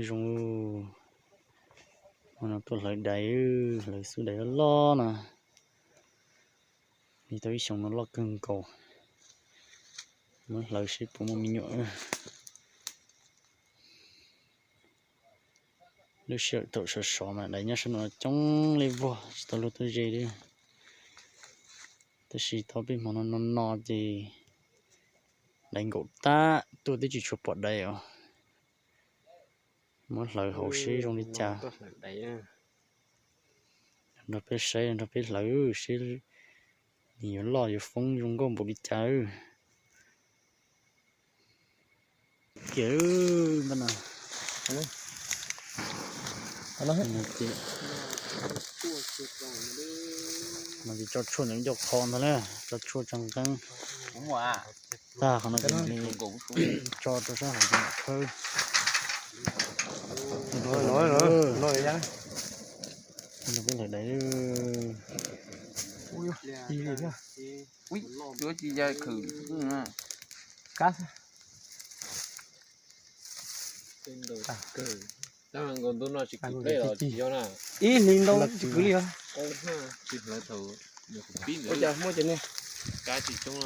Zoo, hmo no tuaj hlawv dais, hlawv xub dais loj loj no. Li tau ib xyoos no loj kawg nkaus. Muab hlawv seb puas muaj me nyuam. Lub sij hawm thaum sov sov mas dais nyob sab no coob li vog, tsis tau luag tuaj ze li. Tab sis tau peb hmo no no no ces dais nkaum tag tuaj twb tsis tshua pom dais os. Muab hlawv hauv seb zoo li cas. Nrog peb saib, nrog peb hlawv seb nws yuav loj yuav foob zoo nkauj npaum li cas. Kiag ntag no. No ces tso tshuaj ntawm ncauj qhov ntag na, tso tshuaj tso nqeeb. Tag qhov no ces tso rau sab hauv ces khawb. Nrog peb hlawv dais. Ib hlis ntau tsis kwv li os. Ua cas muaj cov niag kab tsis coob.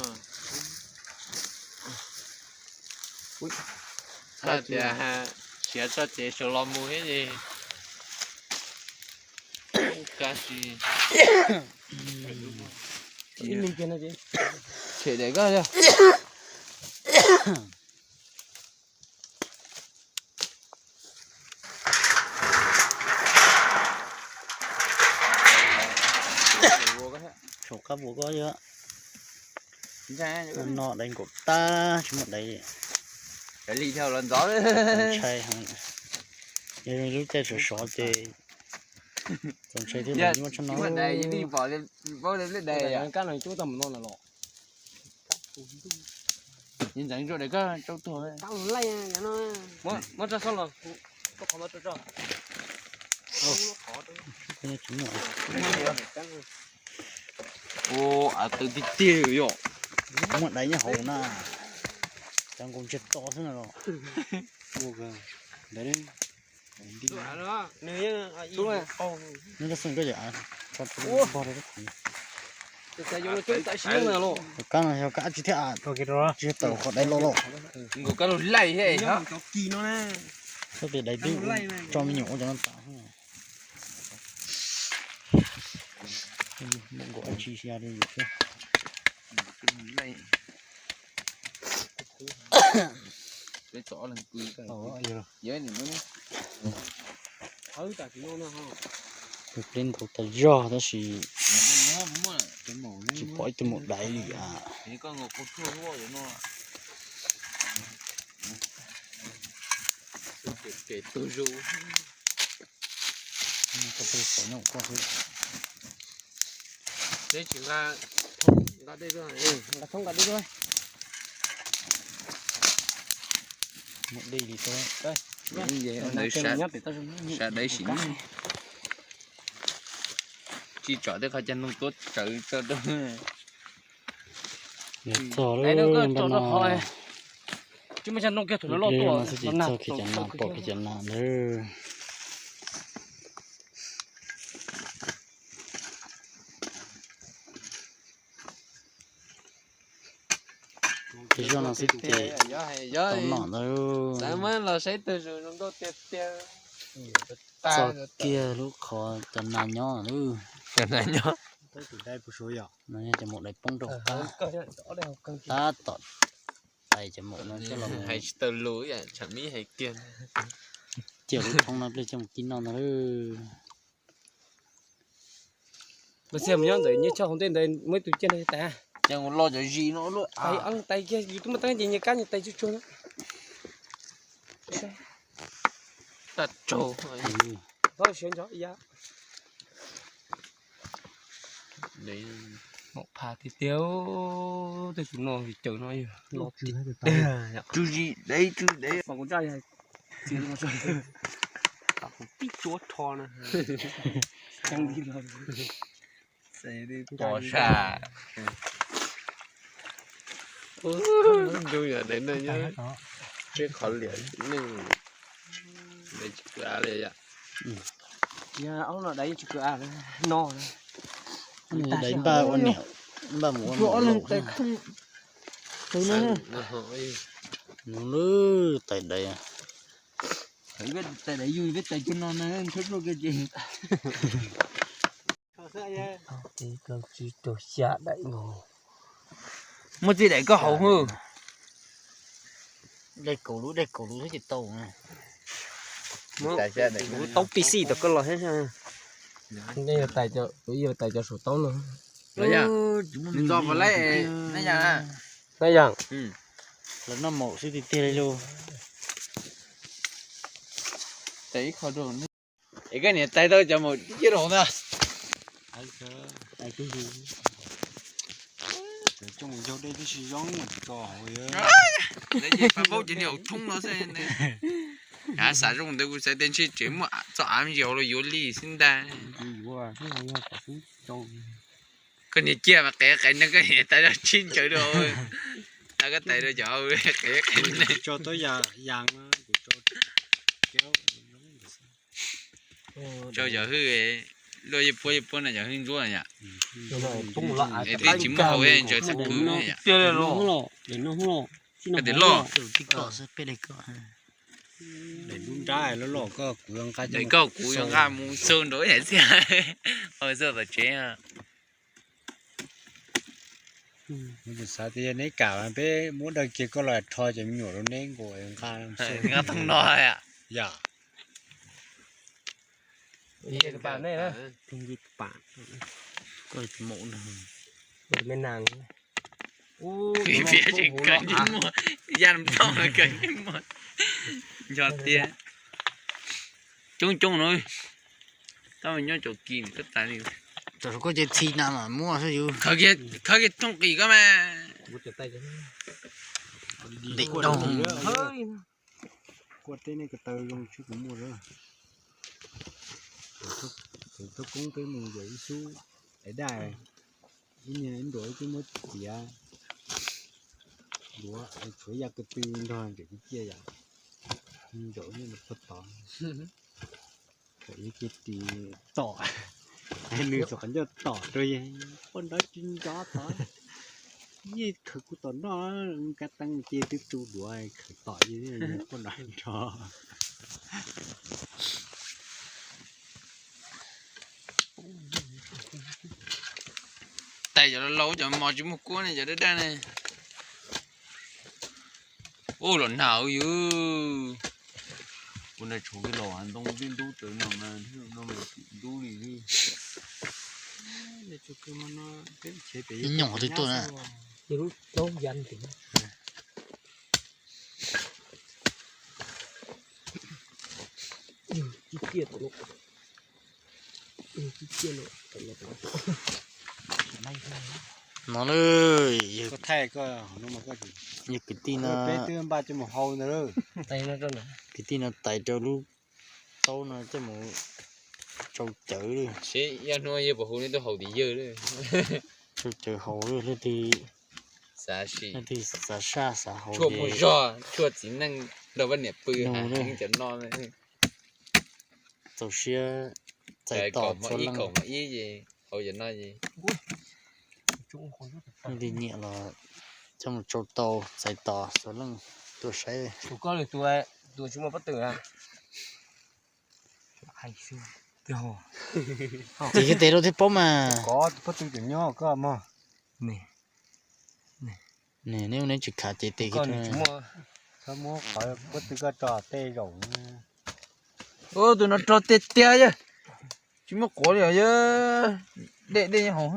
Txhaj tias siav tso ces sawv los mus thiab ces kab tsis. Ib me kiag no ces tshem daim koj. Saum qab vuas ko yog no dais nkaum tag tsis muaj dais li. Li dhau los ntxov ntshai. Yog lub caij sov sov ces txaus ntshai thiab, muaj tshaj no. Paub li lub dais kab no cub tau mus no los. Ntxeev zuaj dais koj rau tuag. Muab tso xab los, koj qhov no tso tso. Ua av tawv tiag tiag yom. Muaj dais nyob hauv na. Cov nkaus ntsiag to xwb na los. Nws yeej, nws yeej xwb koj yam, tso rau npog rau. Kab no yog kab tsis thiab, tsis tau qhov dais loj loj. Nkaus kab lug laij thiab. Xyov tias dais pib tso me nyuam ua cov no tas. Nkaus ab tsi xya rau yus xwb. Peb ntaus tas zog tab sis tsis pom ib tug maum dais li a. Nqa thoob nqa dej. Muaj dej li, sab dais sim tsis tsom tej qhov cag noog tuab tsawv tso rau. Txog lawm ntag no. Tsis muaj cag noog kiag thaum lawv loj tuaj no xwb ces txog kiag cov nas, pom kiag cov nas ntawd. Ces zoj no xwb ces tau nom ntawd. Xav muab los saib tug zoo zoo nkauj tiag tiag. Txog kiag lub qhov cov nas nyob lawm. Cov nas nyob. No yog cov maum dais poob rau qab, tab tom tais cov maum no coj los hais tsis tau lus, tsam mib hais kiag. Cia lub thoob no pliag coj mus kib noj ntag lawm. Mas xiam nyob ntawm nyias choj hauv ntej ntawd muaj ib tug ciaj no tais. Ces mus lo cov zis no lub tais, tais kiag yus twb muaj teeb ces nyias kab nyias tais tsuag tsuag na. Tag tsaug. Txhob siav nco ya. Maum pha tiag tiag, tej tus no caws no yog lo tiag. Tsw zis dev tsw dev. Tib cuab rho na. Pos sa. Ntuj yog dev no nyob tseb qhov liam neej. Dais tsis kwv av li yom. Ob no dais tsis kwv av no. Dais npaj ua niam, npaj mus ua niam. Nws lub tais dais. Tais dais yug peb tais cov no na, nthab ruaj kawg ces. Muaj txij daim koj haus hwj. Dej kaum lub, dej kaum lub thiab ces tau. Taub pib xij tom koj los thiab. Nej yuav tais cov saum taub no. Nws nto puas laib? Naj yam. Los noj maum xwb tiag tiag li lauj. Es koj niam tais tau cov maum ciaj laus ntag. Coj mus yog dej tib si zoo tsis tau haus. Lawv ces pab paub ces niag haus thoob no xwb. Yav xav zoo ntawd kuv xav tias ntshe tseem muaj txoj av ntsis hauv los yuav li xwb ntag. Koj niag ciaj mas qev qev neeg, koj niam tais los tsib ntsawg rau. Tau koj tais rau cov qev qev neeg. Tso yam hwj, luaj yej puab yej puab no yam hwj ntsuab yom. Es twb tsis muaj haus ntsaws txhab kwv yom. Koj tes loj. Daim koj kuv yuav nqa mus xau nraud yam xwb. Xau tom tsev. Xav tias yog neb kam peb muab dawg kiag koj los rho cov me nyuam rau neb nkaus nqa. Nqa thooj no. Yam. Fiav tseem kawg yeej muaj, yaj nplooj kawg yeej muaj. Nco tiag. Coob coob no. Tab nyob cov kis koj tas li. Tam koj ces txhi na mas muaj xwb yus. Khawb kiag thooj qis koj mas. Ntim doo. Kuaj teb nej ko taw zoo tsis kuv muaj. Thaum tub koob peb mus yawm ib xub, es daj, ib niag ib nruam ib tub muab txiav, yuav tshuav yaj ko tw nrog ntawm ib ciaj yam, nraum ib qho tod. Thaum ib ce ris tom, nws txawm qhov ncauj tom rau, quaj nrov tsis nrov tod. Yeej khawv kuv tom noj, kav teeb ces twb tu duav khawv tom, quaj nrov nrov. Tais cov laus laus cov mos tsis muaj kuab ne, cov daj daj ne. Ub, los nag yus. Kuv na tshuav kiag los ntoo tib ntub tawv no mas, no mas ntub li. Ib nyuag twb tuaj na. No na, yog kwv tij no, kwv tij no tais rau lub taub no coj mus tsau cawv li. Seb ib hnub yawg puas hu nej tuaj haus tim yawg li. Tsau cawv haus li, leej twg, leej twg xav saj xav haus, tshuaj muaj zog, tshuaj txiv neej nrog poj niam pw, heev cov no. Txaus siab txais tos txhua leej. Leej twg nyiam los coj mus tsau tau, txais tos txhua leej tuaj saib. Ces kiag tes rau thiab paub mas. Nws neb ua neb tsis khav ces tes kiag. Tus no rog tiag tiag yog, tsis muaj quav li os, yog dej dej nyob hauv.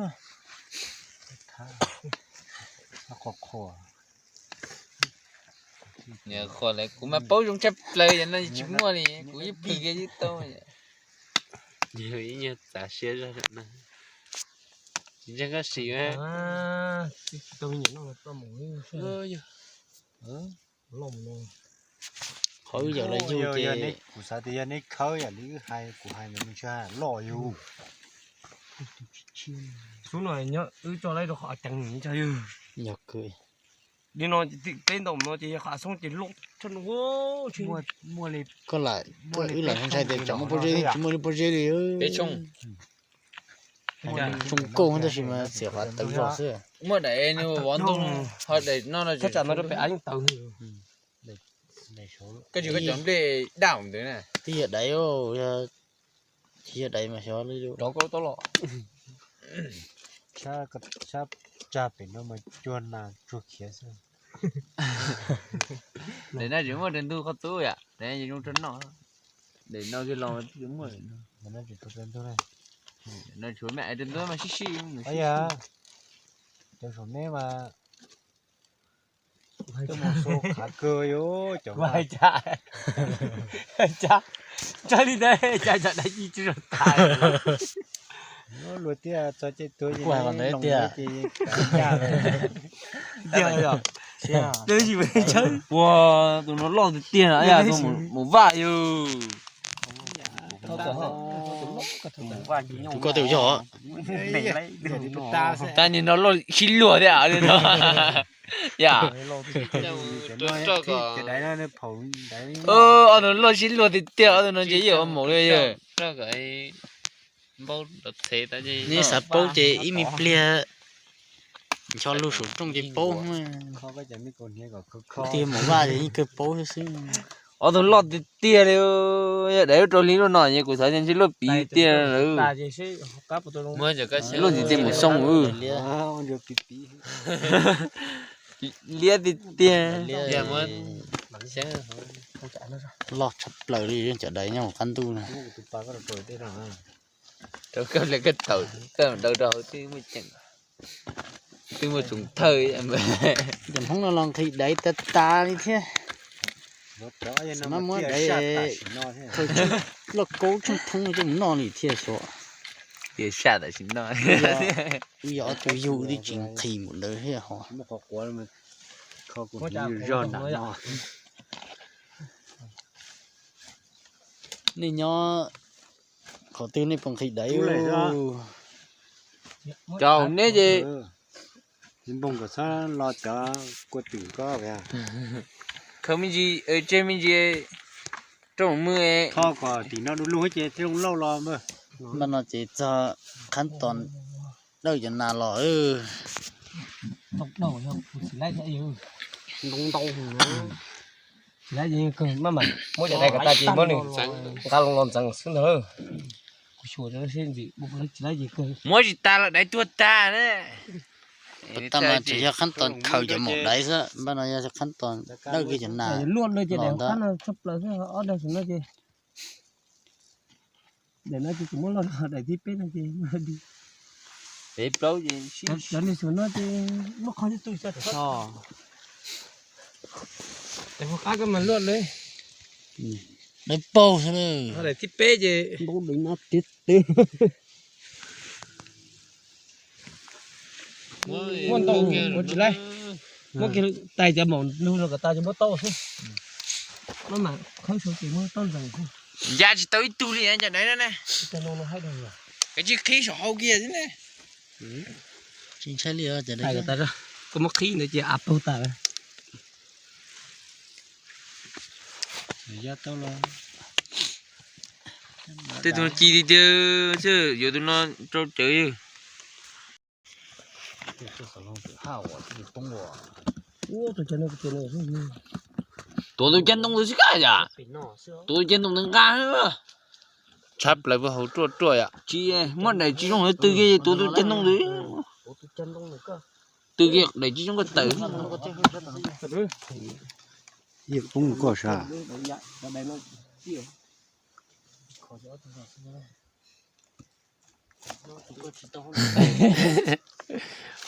Qhuas qhuas, kuv mas paub zoo tshaj plaws, yog no tsis muaj li kuv ib plhws kiag twb tau. Ib nyuag txav siab zog no, tsis ntseeg koj sim. Qhov wb yawm los yug ces kuv xav tias yog neb khawb yam li wb hais, kuv hais mas nws tsis loj yus. Xub no nyob wb tso laib rau qhov ceev nws tso yog. Yog kawg. Li no peb ntaus no ces yog qhov xoob ces loj Koj lam, koj wb lam ntshai tias tsam muaj pob zeb, tsis muaj li pob zeb li. Peb tshooj. Tshooj kauj tab sis mas txiav qhov tawv zog xwb. Muaj daim vov ntoo, ho daim no no. Koj tsis muaj cov nplej daj ntawd na. Twb yog daim, tsis yog daim mas xyov li. Rov koj tau los. Sab tsag pem no mas cuag nas tsuag khiav xwb. Daim no tsis muaj rau ntug qhov tub yom, daim no zoo rau noj. Daim no kiag los twb tsis muaj. Daim no tsis tau rau ntug na. Daim no tshuav me aiv rau ntug mas sib sib. Yog, cov saum meb mas koj mus sau khav kawg yuav cov. Tsa li ntawd, cas cov dab tsi tsis zoo tas. Luag tias txog caij tuag ces tiag. Ua, tus no loj tiag tiag na, yog tus mus vaj yus. Tus koj twb yog. Tas nim no loj sib luag thiab no. Yam, ob tug loj sib luag tiag tiag, ob tug no ces yeej ua maum li yog. Nej xav paub ces ib me pliag ncho lug saum rooj ces paub. Tiag, mus vaj ces yeej kawg paub xwb. Ob tug loj tiag tiag li, yog daim lub rau hli lub no es kuv xav tias ntshe luaj piv tiag lawm. Luaj tiag tiag mus xoo. Liab tiag tiag. Loj tshaj plaws li cov daim nyob hauv qab ntuj na. Rau koj ple koj taum koj daws rau hauv twb muaj ceem, twb muaj tsoom thawj. Cov Hmoob no los nqhis daiv tas tas li thiab. Mas muab daiv khaws loj kaub tsheej thoob coj mus noj li thiaj suav. Tias saj tam sim no. Wb yog ob tug yug twb tsis nqhis npaum ntawd thiab ho. Nej nyob qhov twg nej puas nqhis daiv? Cov neb ces npog kom txhob los cov kua twm ko. Khaws me ntsis, tseg me ntsis rau mw. Tho kom tim no du lug ces thiaj zoo lauj los. Mas no ces txog qhab tos dawj cov nas los. Ntoo ntoo, tsis laib, muab cov dais kom tas ces muab nws nqa los ntxeev xwb ntag. Muab tsis tas los dais tuag tag na. Puas tas mas tseem yog qhab tos khaws cov maum daiv xwb, npaj no yog qhab tos dawj kiag cov nas. Luaj no ces daim qab no tshaj plaws xwb, ob daim saum no ces, daim no ces kuv muab loj, daim thib peb no ces peb plaub ces cov niag saum no ces muab qhov tu xya tso. Daim qab koj mas luaj li. Dawb paug xwb. Daim thib peb ces npau li no tiag tiag. Muab ntau ua tsis laib, muab kiag tais cov maum lug no kom tas ces muab tau xwb. Muab mam khawb saud ces muab tau ntxeev xwb. Nca tsis tau ib tug li cov daiv no ne. Kav tsij qhib saum hau kiag xwb ne. Tsis ntshai li os. Koj muab qhib ntawd ces av paug tas. Tej tus ci tiag tiag, yuav tus no rau cawv. Tuav tus cag ntoo ntawd xwb kaj yam. Tuav tus cag ntoo ntawd nqa. Tshab plaws puag hauv ruaj ruaj yom. Tsis muaj daim tsis zoo ntawd twg kiag, tuav tus cag ntoo ntawd. Twg kiag daim tsis zoo koj tawm. Yeej poob koj sab.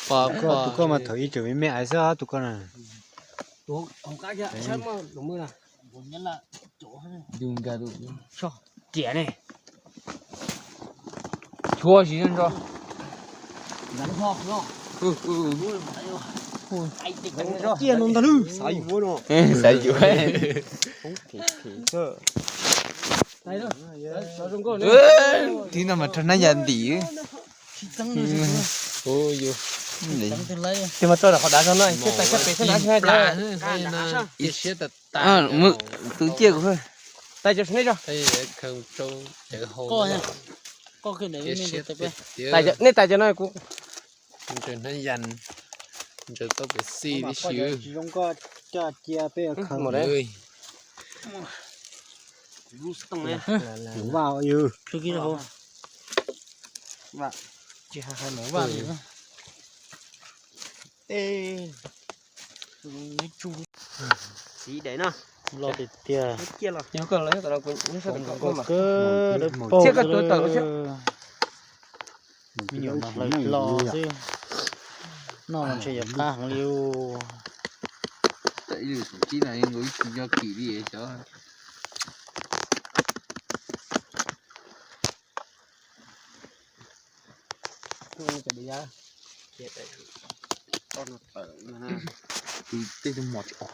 Tus koj mas thaum ub tseem me me aiv xwb tus koj na. Tias ne. Tshuav tsis nco. Tiag no ntag lub, xav yuav no. Xav yuav. Tib no mas rau nab ya ntim. Tig mas tso qhov dav zog no, siab tais siab pem siab dav siab. Tus ciaj kuv tais cov nej tso. Nej tais cov no kuv. Ntsaws hnab yas, ntsaws tau pem xij tib si. Vaj, vaj. Txiv daim no loj tiag tiag. Yog koj los yog tom no kuv nkauj kawg, dawb paug thiab koj tuav tawm thiab. Me nyuam mas hlaws hlo xwb, noj mas ntshe yuav qab heev li. Ib lwm xyoo tsib no nkaus ib tug yog kim li xyov. Tej tug mos tsis os.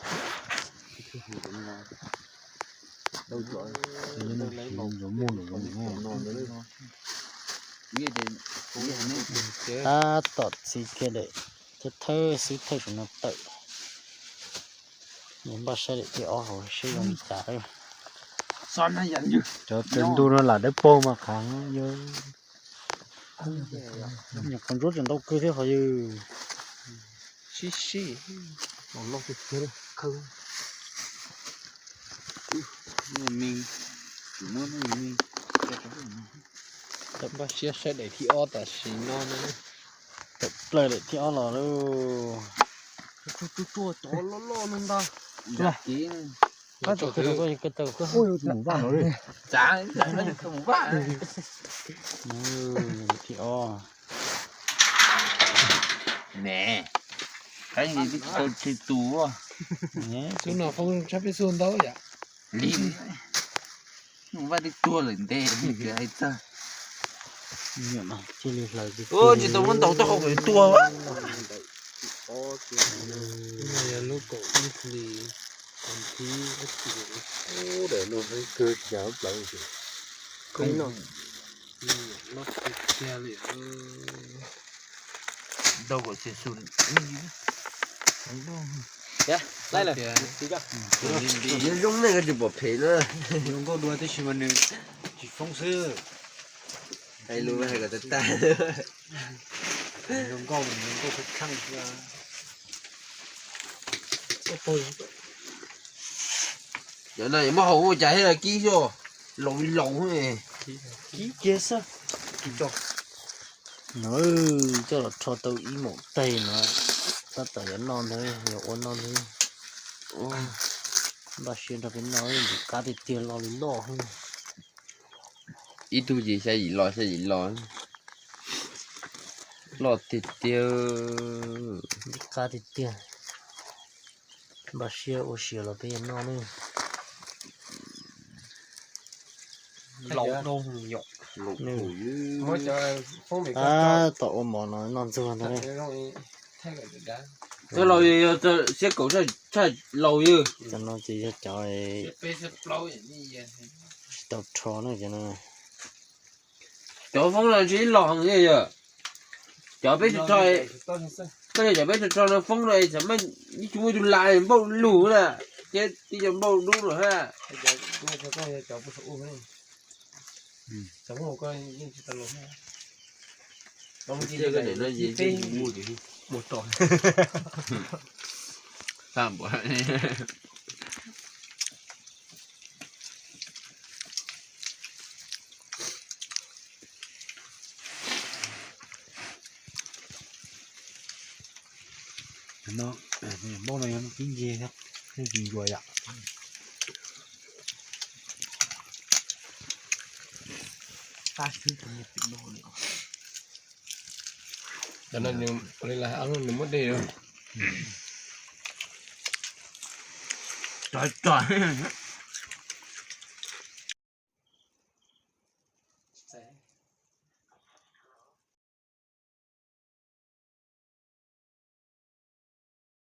Tab tom txiv kiag daim thawj xwb, thawj saum no tawm. Nws npaj saib daim thib ob hauv seb zoo li cas. Cov tes ntuj no lam dawb paug mas qhav yog. Nyuam qhuav ntsuab tseem ntau kawg thiab qhov ywg. Sib sib. Tawm npaj siab saib daim thib ob tam sim no na. Tawm plaws daim thib ob los lauj. Tsuag tsuag tsuag, cov loj loj no ntag. Thib ob. Ne, qab nti tsis tau tsw tus. Xub no foob tshab peb xub ntau yam li. Vaj twb tuag lawm ntev hais txog. Tsis tau muab ntaus taub hau kom tuag. Yog lub kaum ib hlis thib. Daim no heev kawg, cas plaws. Ntau kom xia xu. Zoo nej koj tsis pom phem na. Zoo nkauj dua tab sis mas nws tsis foob xwb. Hais lus hais kom tag tag. Zoo nkauj, zoo nkauj kheej kheej xwb. Cov no muab haus ua cas thiaj kib xwb, laus li laus. Kib kiag xwb. Coj los rho tau ib maum teg no, tab tom yuav noj ntawd, yuav ua noj ntawd. Npaj siab nrog peb noj, ntxim qab tiag tiag, loj li loj. Ib tug ces xya yim los, xya yim los. Loj tiag tiag. Ntxim qab tiag tiag. Npaj siab ua siav los peb yuav noj ne. Tab tom ua mov no noj ntxuag ntag. Cov laus yog siab kaum tshaj laus yog. Cov no ces yog cov tsis tau rho na cov no. Cov foob no ntshe los heev yog. Cov peb rho, koj yog cov peb rho rho no foob no es txawm ib tsis muaj tus lam npauj lug na, thiab tib co npauj dub lawm ha. Npauj no yog kib nce thiab, tsis ntsuas yom. Cov no nws ua li lawm, nws muab dej. Tov tov.